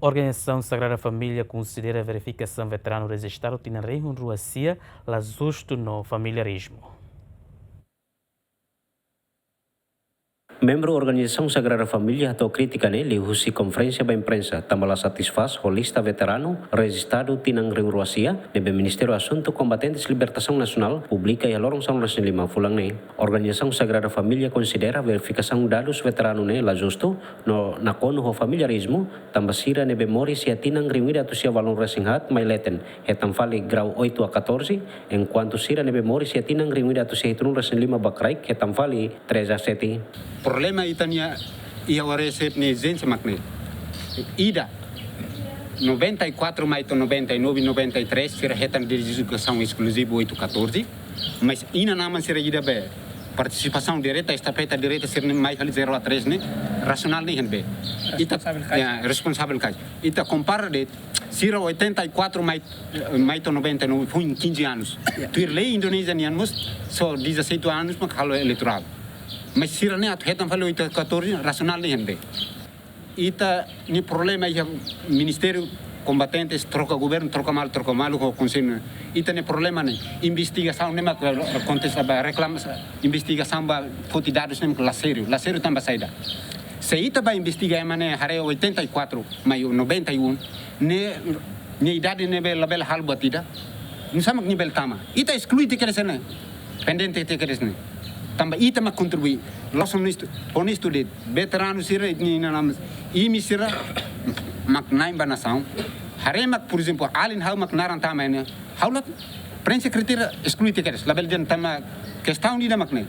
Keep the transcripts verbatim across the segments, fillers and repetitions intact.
Organizasaun Sagrada Família konsidera verifikasaun veteranu rejistadu tinan rihun rua sia la justu no familiarizmu. Membru Organizasaun Sagrada Família hato'o krítika ne'e liuhusi konferénsia ba imprensa, tanba la satisfás ho lista veteranu rejistadu tinan rihun rua sia ne'ebé Ministériu Asuntu Kombatentes Libertasaun Nasionál publika iha loron sanulu-resin-lima fulan ne'e. Organizasaun Sagrada Família konsidera verifikasaun dadus veteranu ne'e la justu no nakonu ho familiarizmu, tanba sira ne'ebé moris iha tinan rihun ida atus sia valunulu-resin-haat mai leten hetan fali grau oito a catorze, enkuantu sira ne'ebé moris iha tinan rihun ida atus sia hitunulu-resin-lima ba kraik hetan fali treze a sete. Problema ita-nia iha O R S F nia ezijénsia mak ne'e. Ida, noventa e quatro mai to'o noventa e nove, noventa e três, sira hetan dedicasaun eskluzivu oito catorze, mas inan-aman sira ida be partisipasaun direta, estafeta direta, sira-ne'e mai fali zero a três ne'e, rasionál ne'e iha ne'ebé? Ita, responsavel kais. Ya, responsavel kais. Ita kompara de'it, sira oitenta e quatro mai, mai to'o noventa e nove, foin quinze anos. Ya. Tuir lei Indonézia nian mós, só dezassete anos mak halo eleitorál. Mas sira-ne'e atu hetan fali oito catorze, rasionál ne'e iha ne'ebé? Ita-nia problema iha Ministériu Kombatentes, troka governu, troka malu, troka malu ho konsellu. Ita-nia problema ne'e investigasaun ne'e mak akontese ba reklama, investigasaun ba foti dadus ne'e mak la sériu, la sériu tanba saida? Se ita ba investiga ema ne'e haree oitenta e quatro mai noventa e um, ne'e, nia idade ne'ebé labele halo buat ida, nusá mak nia bele tama? Ita esklui tiha kedas ne'e, pendente tiha kedas ne'e. Tanba ita mak kontribui, la'ós honestu, honestu de'it. Veteranu sira, ita-nia inan-aman, imi sira mak na'in ba nasaun. Haree mak, por ezemplu, alin ha'u mak naran tama ne'e, ha'u la prenxe kritera, esklui tiha kedas, labele dehan tanba kestaun ida mak ne'e.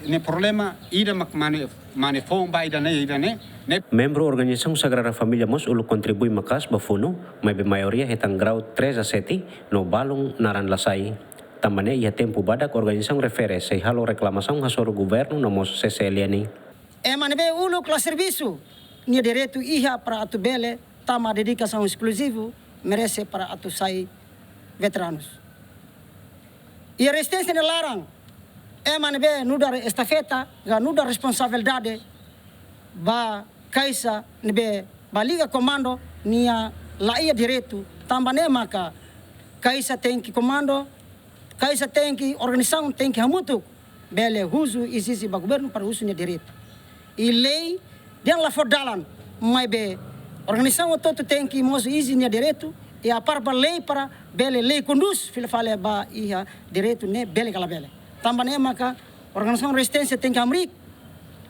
Ne'e problema ida mak mane, mane foun ba ida-ne'e, ida-ne'e, ne'e. Membru Organizasaun Sagrada Família mós uluk kontribui maka'as ba funu, maibé maioria hetan grau três a sete, no balun naran la sai. Tanba ne'e iha tempu badak organizasaun refere sei halo reklamasaun hasoru governu no mós C C L N. Ema ne'ebé uluk la servisu, nia direitu iha para atu bele tama dedikasaun eskluzivu, merese para atu sai veteranus. Iha rezisténsia nia laran, ema ne'ebé nu'udar estafeta, ka nu'udar responsabilidade ba kaixa ne'ebé ba liga komandu, nia la iha direitu, tanba ne'e maka kaixa tenke komandu, kaixa tenke, organizasaun tenke hamutuk, bele husu, ezije ba governu para husu nia direitu. I lei dehan la fó dalan, maibé organizasaun hotu-hotu tenke mós ezije nia direitu, i apara ba lei para bele lei kondús fila fali ba iha direitu ne'e bele ka labele. Tanba ne'e maka organizasaun rezisténsia tenke hamriik,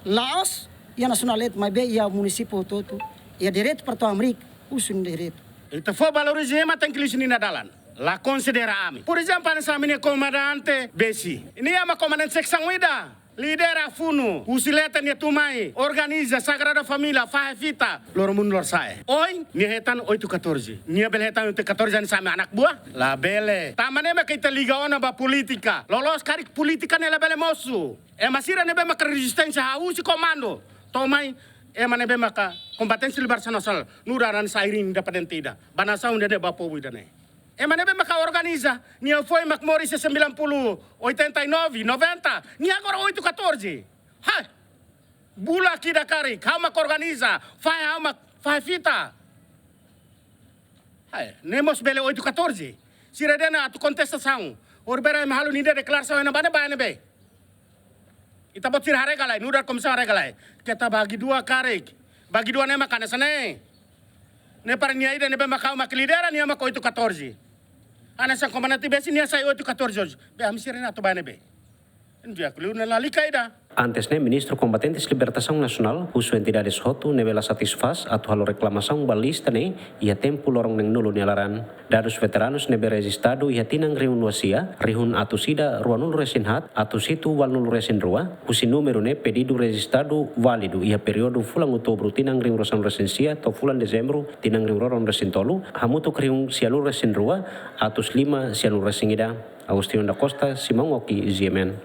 la'ós iha nasionál de'it, maibé iha munisípiu hotu-hotu, iha direitu para atu hamriik husu nia direitu. Ita fó valoriza ema tenke liuhusi nia dalan. La konsidera ami. Por ezemplu, hanesan ami-nia komandante Besi. Nia mak komandante seksaun ida. Lidera funu, husi leten nia tun mai, organiza Sagrada Família, fahe fita, loromonu lorosa'e. Ohin, nia hetan oito catorze. Nia bele hetan oito catorze hanesan ami anak buah? Labele. Tanba ne'e maka ita liga ona ba polítika. Loloos karik polítika ne'e labele mosu. Ema sira ne'ebé maka rezisténsia hahú husi komandu to'o mai, ema ne'ebé maka Kombatentes Libertasaun Nasionál, nu'udar hanesan Airín independente ida ba nasaun ida-ne'e, ba povu ida-ne'e. Ema ne'ebé maka organiza, nia foin mak moris iha sembilan puluh, oitenta e nove, noventa, nia agora oito catorze. Hai. Bulak ida karik, ha'u mak organiza, fahe, ha'u mak fahe fita. Hai, ne'e mós bele oito catorze. Sira dehan atu kontestasaun. Orbera ema halo nia deklarasaun iha ne'ebá ne'e ba ne'ebé? Ita-boot sira haree ka lae, nu'udar komisaun haree ka lae. Keta bagi dua karik. Bagi dua ne'e mak hanesan ne'e. Ne'e para nia ida ne'ebé mak ha'u mak lidera, nia mak oito catorze. Hanesan komandante Besi, nia sai oito catorze hoje. Be ami sira ne'e atu ba ne'ebé? Entaun aku liu ne'e lalika ida. Antes ne'e, Ministru Kombatentes Libertasaun Nasionál husu entidades hotu ne'ebé la satisfás atu halo reklamasaun ba lista ne'e iha tempu loron neen-nulu nia laran. Dadus veteranus ne'ebé rejistadu iha tinan rihun rua sia, rihun atus ida ruanulu-resin-haat, atus hitu valunulu-resin-rua, husi númeru ne'e pedidu rejistadu válidu iha períodu fulan Outubru tinan rihun ruasanu-resin-sia to'o fulan Dezembru tinan rihun ruanulu-resin-tolu, hamutuk rihun sianulu-resin-rua, atus lima sianulu-resin-ida. Agostinho da Costa, Simão Oki, G M N.